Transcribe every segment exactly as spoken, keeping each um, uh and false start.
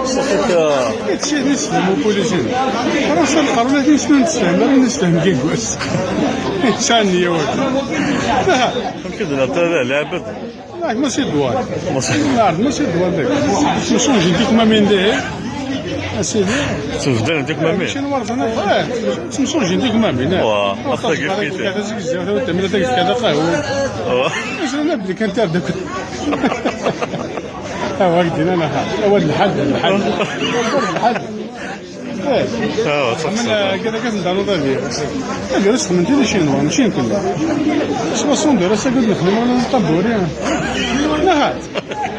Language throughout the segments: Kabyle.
صافي. Ittcid nessefhem upulisin. Rasa lqernet nessefhem, ara nessefhem gigwas. Sani yawal. Amek i d-nata lɛebd? Nek mačči d wal. Mačči d wal. Nek mačči d wal nek. Semsujin tikmamin dihi. A sidi. Semsujin tikmamin. Mačči n warẓan, eh, semsujin tikmamin, eh. Wa, axta gifkiti. Tazegzawt, tamira tagefka d aqehwi. Wa. Mačči d belli kan tar dak. Awa, gdina, la. Awa, lḥal, lḥal. Lḥal. Eh. Ah, wa, تصفصف. Amen, eh, kada kan dano da bi. Eh, gres xmen tili chin wa, chin kula. Swa son de rasa gud nexdem wala taburi. Nahat.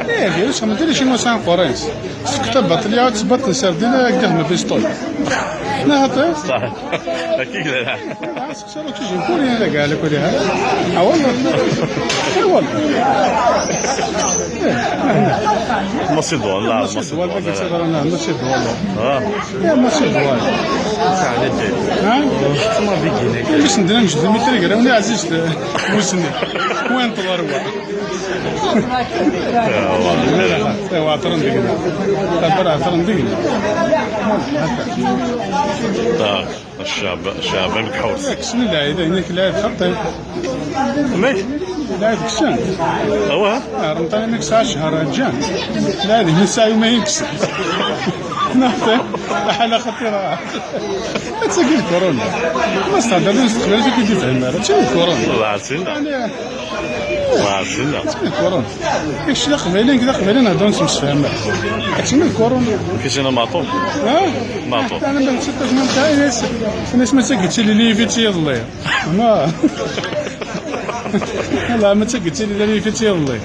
Eh, gres xmen tili chin wa san qores. Sekta batlya, tbat nserdin, eh, gdehna bistol. Nahat, eh? صح. Akik la. Sara tujin kuri hada gala kuri hada. Ah, والله. Eh, والله. ماشي دوال، لا، ماشي دوال، لا، لا. ماشي دوال. آه. يا ماشي دوال. ها؟ ما بيجيني. بس ندير نجد متر غير وني عزيز. وسني. وين تضرب؟ آه، والله. ايوا عطرن دينا. تبر عطرن دينا. آه. الشعب، الشعب المكحوس. كسن العيد، هناك العيد خطير. مي؟ العيد كسن. هو؟ آه، رمضان هناك ساعة شهر جان. العيد هنا ساعة يومين كسن. نعطي. حالة خطيرة. تسقي الكورونا. ما استعدنا نستقبل فيك يجي فهم هذا. شنو الكورونا؟ الله عسل. يعني، الله عسل. شنو الكورونا؟ كاش لا قبيلين كذا قبيلين هذا نسمع فهم. شنو الكورونا؟ كاش أنا معطوب. ها؟ معطوب. أنا من ستة زمان تاعي ناس، ناس ما تقتل لي في تي الله. ما. لا، ما تقتل لي في تي الله.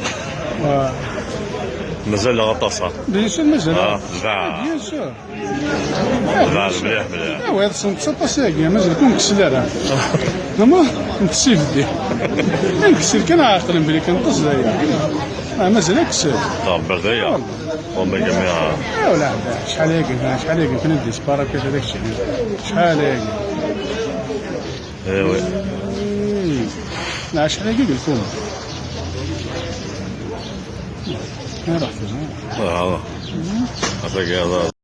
آه. مازال غطاسة. بيان سور مازال. آه، لا. بيان سور. لا، مليح، مليح. إيوا، هاد السنة تسعطاش ساعة، مازال كون نكسل راه. هما نكسل بدي. نكسل كان عاقل بلي كنطس زايد. آه، مازال نكسل. طب، بغية. وما جميعها. إيوا، لا، لا، شحال هيك، شحال هيك كنا ندير سبارة كيف هذاك الشيء. شحال هيك. إيوا. لا، شحال هيك يقول لكم. ما رحت، ها؟ آه. هذاك هذا.